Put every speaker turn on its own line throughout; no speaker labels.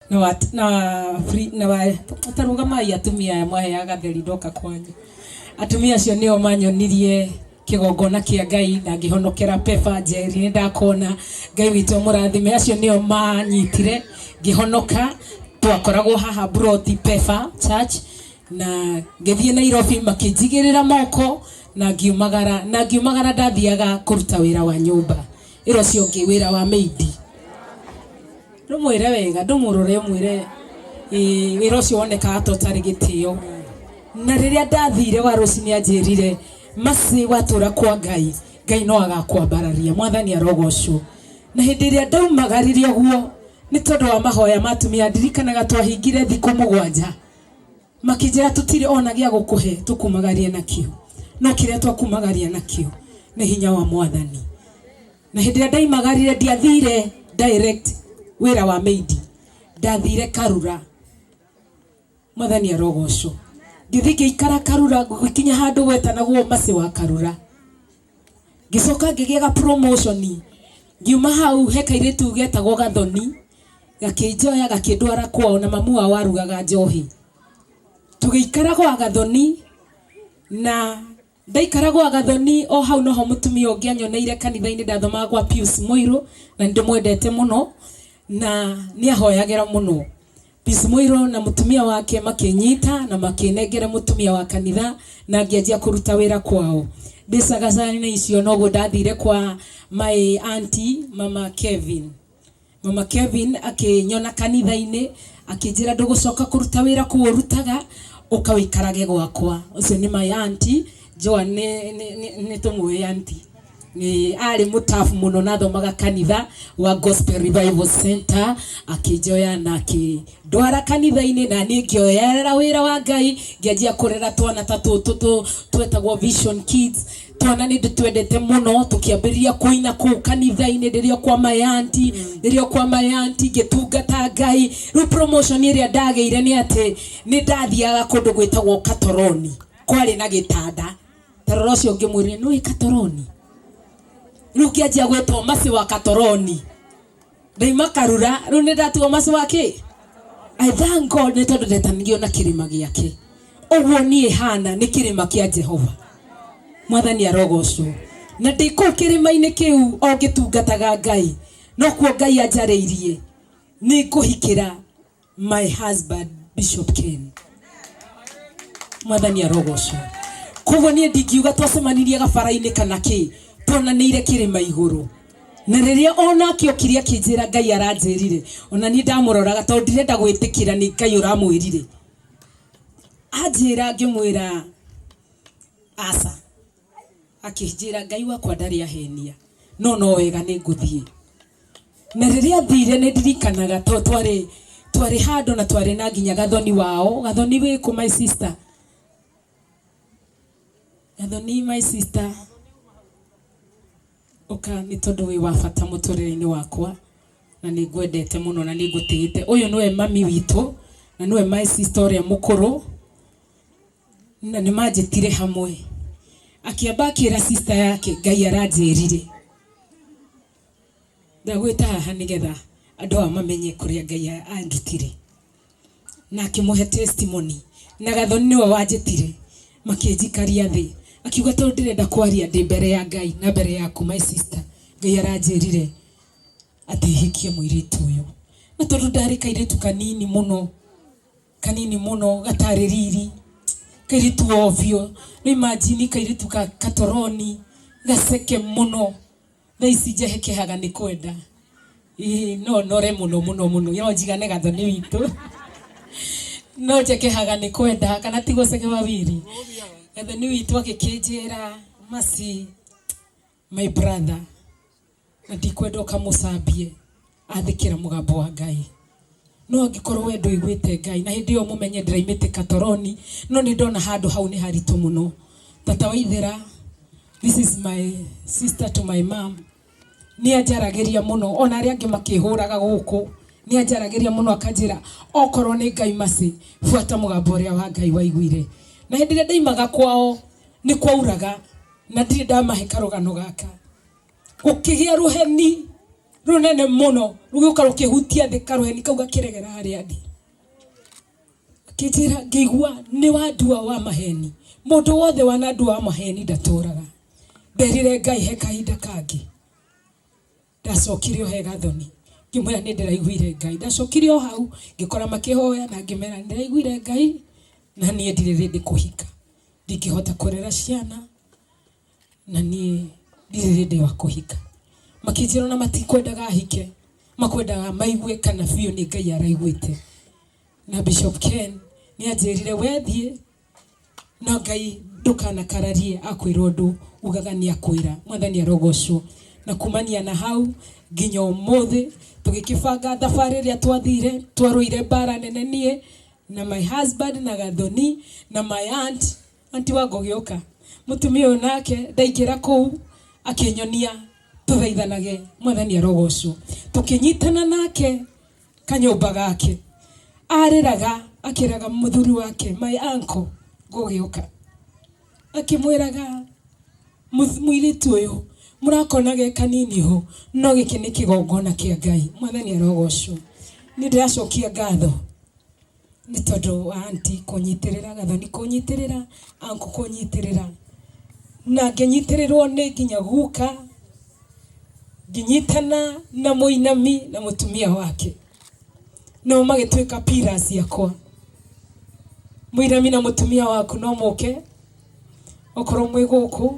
Na wa na wa free na wa tarũgamai atumia aya mwaheaga gatheri ndoka kwanyu. Atumia acio nĩo manyonirie kĩgongona kĩa Ngai na ngĩhonokera Pefa Njeri, nĩ ndakona Ngai witũ amũrathime. Acio nĩo manyitire ngĩhonoka. Twakoragwo haha Broti Pefa Church na ngĩthiĩ Nairobi makĩnjigĩrĩra moko na ngiumagara, na ngiumagara ndathiaga kũruta wĩra wa nyũmba ĩra ũcio ũngĩ wĩra wa maid. Ndũmwĩre wega, ndũmũrore ũmwĩre ĩĩ wĩra ũcio wonekaga ta ũtarĩ gĩtĩo. Na rĩrĩa ndathire Warũci nĩ anjĩrire Mercy watũra kwa Ngai, Ngai no agakwambararia. Mwathani arogocwo. Na hĩndĩ ĩrĩa ndaumagarire ũguo nĩ tondũ wa mahoya ma atumia, ndirikanaga twahingire thikũ 7 makĩnjĩra tũtirĩ ona gĩa gũkũhe tũkumagarie nakĩo, no kĩrĩa twakumagaria nakĩo nĩ hinya wa Mwathani. Na hĩndĩ ĩrĩa ndaimagarire ndiathire direct wĩra wa maid, ndathire Karura. Mwathani arogocwo. Ngĩthiĩ ngĩikara Karura, gũgĩkinya handũ gwetanagwo Mercy wa Karura. Ngĩcoka ngĩgĩa ga promotion, ngiuma hau he kairĩtu getagwo Gathoni, gakĩnjoya gakĩndwara kwao na mamu wao arugaga njohi. Tũgĩikara gwa Gathoni na ndaikara gwa Gathoni o hau noho mũtumia ũngĩ anyoneire kanitha-inĩ, ndathomaga gwa Pius Mũirũ na nĩ ndĩmwendete mũno na nĩ ahoyagĩra mũno. Pius Mũirũ na mũtumia wake makĩnyita na makĩnengera mũtumia wa kanitha na ngĩanjia kũruta wĩra kwao. Ndĩcagacaga icio noguo ndathire kwa my auntie Mama Kevin. Mama Kevin akĩnyona kanitha-inĩ akĩnjĩra ndũgũcoka kũruta wĩra kũu ũrutaga, ũka ũikarage gwakwa. Ũcio nĩ my auntie Joan, nĩ tũmũĩ auntie. Nĩ arĩ mũtabu mũno na athomaga kanitha wa Gospel Revival Center, akĩnjoya na akĩndwara kanitha-inĩ na niĩ ngĩoyerera wĩra wa Ngai, ngĩanjia kũrera twana ta tũtũ twetagwo Vision Kids. Twana nĩ ndĩtwendete mũno, tũkĩambĩrĩria kũina kũu kanitha-inĩ rĩrĩa kwa my auntie, rĩrĩa kwa my auntie ngĩtungata Ngai. Rĩu promotion ĩrĩa ndagĩire nĩ atĩ nĩ ndathiaga kũndũ gwĩtagwo Katoroni, kwarĩ na gĩtanda. Tarora ũcio ngĩmwĩrire nĩ Katoroni, rĩu ngĩanjia gwĩtwo Mercy wa Katoroni. Ndaima Karura, rĩu nĩ ndatuo Mercy wa kĩ? I thank God nĩ tondũ ndetanirio na kĩrĩma gĩake. Ũguo niĩ hana nĩ kĩrĩma kĩa Jehova. Mwathani arogocwo. Na ndĩ kũu kĩrĩma-inĩ kĩu o ngĩtungataga Ngai, nokuo Ngai anjarĩirie nĩ ngũhikĩra my husband Bishop Ken. Mwathani arogocwo. Koguo niĩ ndingiuga twacemanirie gabara-inĩ kana kĩ, tuonanĩire kĩrĩma igũrũ. Na rĩrĩa onake okire akĩnjĩra Ngai aranjĩrire, ona niĩ ndamũroraga tondũ ndirenda gwĩtĩkĩra nĩ Ngai ũramwĩrire. Anjĩra ngĩmwĩra aca. Akĩnjĩra Ngai wakwa ndarĩ ahenia, no no wega nĩ ngũthiĩ. Na rĩrĩa athire nĩ ndirikanaga to twarĩ twarĩ handũ na twarĩ na nginya Gathoni wao. Gathoni wĩkũ my sister? Gathoni my sister, ũka nĩ tondũ wĩ wa bata mũtũrĩre-inĩ wakwa na nĩ ngwendete mũno na nĩ ngũtĩĩte. Ũyũ nĩwe mami witũ na nĩwe my sister ũrĩa mũkũrũ na nĩ manjĩtire hamwe. Akĩamba akĩra sister yake Ngai aranjĩrire ndagwĩta haha nĩgetha andũ aya mamenye kũrĩa Ngai andutire. Na akĩmũhe testimony. Na Gathoni nĩwe wanjĩtire makĩnjikaria thĩ akiuga tondũ ndĩrenda kwaria ndĩ mbere ya Ngai na mbere yaku my sister, Ngai aranjĩrire atĩ hikie mũirĩtu ũyũ. Na tondũ ndarĩ kairĩtu kanini mũno, kanini mũno gatarĩ riri, kairĩtu ovyo, nĩ imagine kairĩtu ka katoroni gaceke mũno. Thaa ici njehekehaga nĩ kwenda. Ĩĩ no nore mũno mũno mũno, no njigane Gathoni witũ. No njekehaga nĩ kwenda kana ti gũcekeha wiri. Gathoni witũ agĩkĩnjĩra Mercy my brother, na ndikwenda ũkamũcambie, athĩkĩra mũgambo wa Ngai. No angĩkorwo we ndũiguĩte Ngai, na hĩndĩ ĩyo mũmenye ndĩraimĩte Katoroni, no nĩ ndona handũ hau nĩ haritũ mũno. Tata Waithera, this is my sister to my mom, nĩ anjaragĩria mũno, ona arĩa angĩ makĩhũraga gũkũ, nĩ anjaragĩria mũno akanjĩra, okorwo nĩ Ngai Mercy, buata mũgambo ũrĩa wa Ngai waiguire. Na hĩndĩ ĩrĩa ndaimaga kwao, nĩ kwauraga, na ndirĩ ndamahe karũgano gaka. Gũkĩgĩa rũheni. Rũnene mũno rũgĩũka rũkĩhutia thĩ, karũheni kau gakĩregera harĩa ndĩ. Akĩnjĩra ngĩigua nĩ wandua wa maheni, mũndũ wothe wanandua wa maheni ndatũraga. Nderire Ngai he kahinda kangĩ, ndacokire o he Gathoni ngĩmwĩra nĩ ndĩraiguire Ngai. Ndacokire o hau ngĩkora makĩhoya na ngĩmera nĩ ndĩraiguire Ngai na niĩ ndirĩ ready kũhika, ndingĩhota kũrera ciana na niĩ ndirĩ ready wa kũhika. Makĩnjĩra ona matikwendaga hike, makwendaga maigue kana biũ nĩ Ngai araiguĩte. Na Bishop Ken nĩ anjĩrire we thiĩ no Ngai ndũkanakararie, akwĩra ũndũ ugaga nĩ akwĩra. Mwathani arogocwo. Na kumania na hau nginya ũmũthĩ tũgĩkĩbanga thabarĩ ĩrĩa twathire, twarũire mbara nene niĩ na my husband na Gathoni na my aunt, auntie wa ngũgĩũka. Mũtumia ũyũ nake ndaingĩra kũu akĩnyonia tũthaithanage, Mwathani arogocwo. Tũkĩnyitana nake kanyũmba gake, arĩraga akĩraga mũthuri wake my uncle ngũgĩũka, akĩmwĩraga mũirĩtu ũyũ mũrakona ge kanini ho, no gĩkĩ nĩ kĩgongona kĩa Ngai. Mwathani arogocwo. Niĩ ndĩracokia ngatho nĩ tondũ wa auntie kũnyitĩrĩra, Gathoni kũnyitĩrĩra, uncle kũnyitĩrĩra, na ngĩnyitĩrĩrwo nĩ nginya guka, ngĩnyitana na mũinami na mũtumia wake, nao magĩtuĩka pillars ciakwa. Mũinami na mũtumia waku no mũke okorwo mwĩ gũkũ,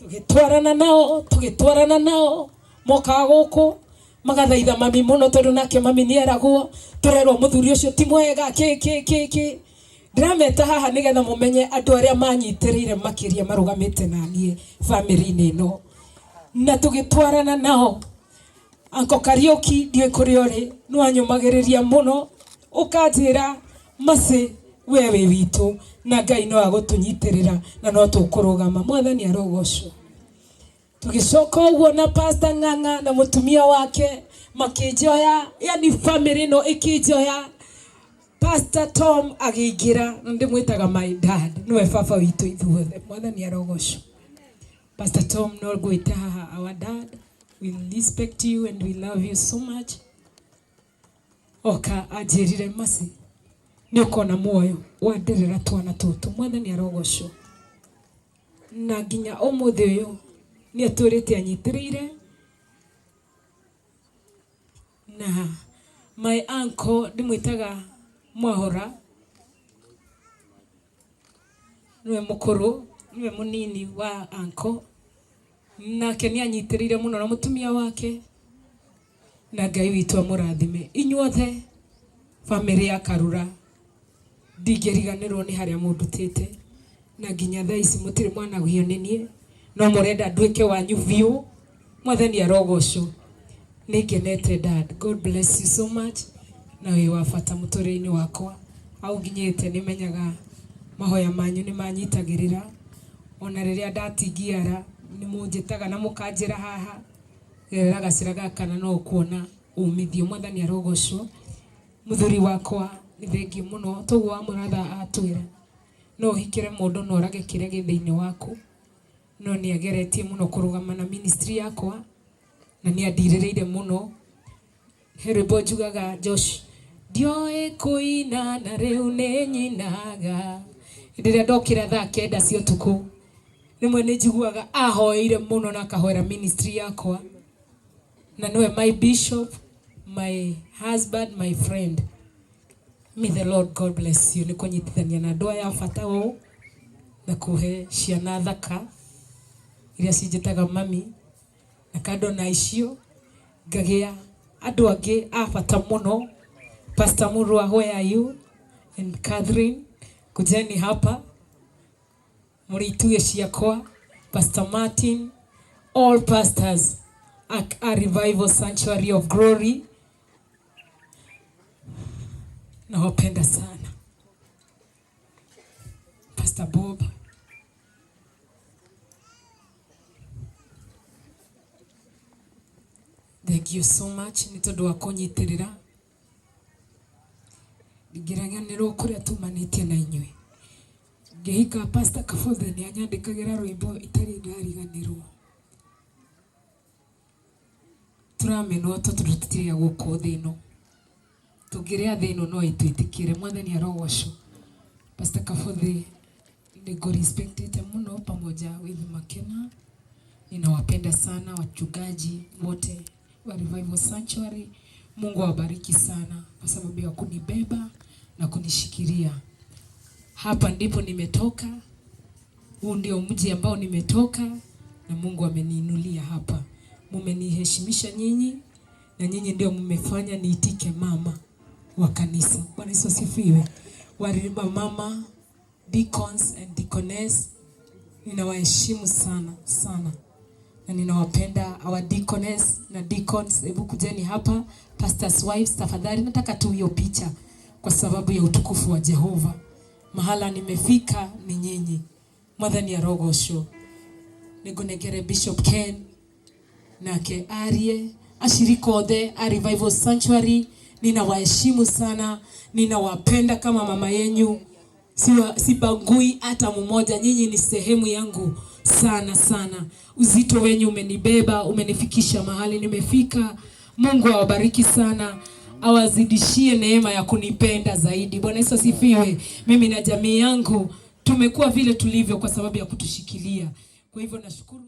tũgĩtwarana nao, tũgĩtwarana nao, mokaga gũkũ magathaitha mami mũno, tondũ nake mami nĩ eragwo tũrerwo mũthuri ũcio ti mwega kĩ kĩ kĩ kĩ. Ndĩrameta haha nĩgetha mũmenye andũ arĩa manyitĩrĩire makĩria marũgamĩte na niĩ bamĩrĩ-inĩ ĩno, na tũgĩtwarana nao. Uncle Kariũki ndiũĩ kũrĩa ũrĩ, nĩ wanyũmagĩrĩria mũno ũkanjĩra Mercy we wĩ witũ na Ngai no agũtũnyitĩrĩra na no tũkũrũgama. Mwathani arogocwo. Tũgĩcoka ũguo na Pastor Ng'ang'a na mũtumia wake makĩnjoya, yani family ĩno ĩkĩnjoya. Pastor Tom agĩingĩra, na ndĩmwĩtaga my dad, nĩwe baba witũ ithuothe. Mwathani arogocwo. Pastor Tom no ngwĩte haha, our dad, we respect you and we love you so much. Oka anjĩrire Mercy nĩ ũkona muoyo wanderera twana tũtũ. Mwathani arogocwo. Na nginya ũmũthĩ ũyũ nĩ atũrĩte anyitĩrĩire. Na my uncle ndĩmwĩtaga Mwahora, nĩwe mũkũrũ, nĩwe mũnini wa uncle, nake nĩ anyitĩrĩire mũno na mũtumia wake, na Ngai witũ amũrathime inyuothe bamĩrĩ ya Karura. Ndingĩriganĩrwo nĩ harĩa mũndutĩte, na nginya thaa ici mũtirĩ mwanagio nĩ niĩ, no mũrenda nduĩke wanyu biũ. Mwathani arogocwo. Nĩ ngenete dad, God bless you so much, na wĩ wa bata mũtũrĩre-inĩ wakwa. Hau nginyĩte nĩ menyaga mahoya manyu nĩ manyitagĩrĩra, ona rĩrĩa ndatingiara nĩ mũnjĩtaga na mũkanjĩra haha, gerera gacĩra gaka na no ũkuona umithio. Mwathani arogocwo. Mũthuri wakwa nĩ thengiũ mũno, toguo wa mũratha atwĩra, no ũhikĩre mũndũ na ũrage kĩrĩa gĩ thĩinĩ waku, no nĩ ageretie mũno kũrũgama na ministry yakwa, na nĩ andirĩrĩire mũno. He rwĩmbo njugaga Josh, ndioĩ kũina na rĩu nĩ nyinaga. Hĩndĩ ĩrĩa ndokĩra thaa 9 cia ũtukũ, rĩmwe nĩ njiguaga ahoeire mũno na akahoera ministry yakwa, na nĩwe my bishop, my husband, my friend. May the Lord God bless you. Nĩ kũnyitithania na andũ aya a bata ũũ na kũhe ciana thaka iria cinjĩtaga mami, na kando na icio ngagĩa andũ angĩ a bata mũno. Pastor Murua, where are you? And Catherine, kujeni hapa mũrĩ itugĩ ciakwa. Pastor Martin, all pastors at a Revival Sanctuary of Glory, nawapenda sana. Pastor Bob, thank you so much nĩ tondũ wa kũnyitĩrĩra. Ndingĩriganĩrwo kũrĩa tumanĩtie na inyuĩ. Ngĩhika Pastor Kabutha nĩ anyandĩkagĩra rwĩmbo itarĩ ndariganĩrwo. Turamenwo tondũ tũtirĩ gũkũ thĩ ĩno. Tũngĩrĩa thĩ ĩno no ĩtwĩtĩkĩre. Mwathani arogocwo. Pastor Kabuthi, nĩngũrespectĩte mũno pamoja with Makena. Ninawapenda sana wachungaji wote wa Revival Sanctuary. Mungu awabariki sana kwa sababu ya kunibeba na kunishikilia. Hapa ndipo nimetoka, huu ndio mji ambao nimetoka na Mungu ameniinulia hapa. Mumeniheshimisha nyinyi na nyinyi ndio mmefanya niitike mama wa kanisa. Bwana Yesu asifiwe. Wamama, deacons and deaconess, ninawaheshimu sana sana na ninawapenda our deaconess na deacons. Hebu kujeni hapa, pastors wives, tafadhali nataka tu hiyo picha kwa sababu ya utukufu wa Jehova. Mahala nimefika ni nyinyi. Mwathani arogocwo. Nĩngũnengere Bishop Ken nake arie ashirika othe a Revival Sanctuary, ninawaheshimu sana, ninawapenda kama mama yenyu. Sibagui hata mmoja, nyinyi ni sehemu yangu sana sana. Uzito wenyu umenibeba, umenifikisha mahali nimefika. Mungu awabariki sana, awazidishie neema ya kunipenda zaidi. Bwana Yesu asifiwe. Mimi na jamii yangu tumekuwa vile tulivyo kwa sababu ya kutushikilia. Kwa hivyo nashukuru.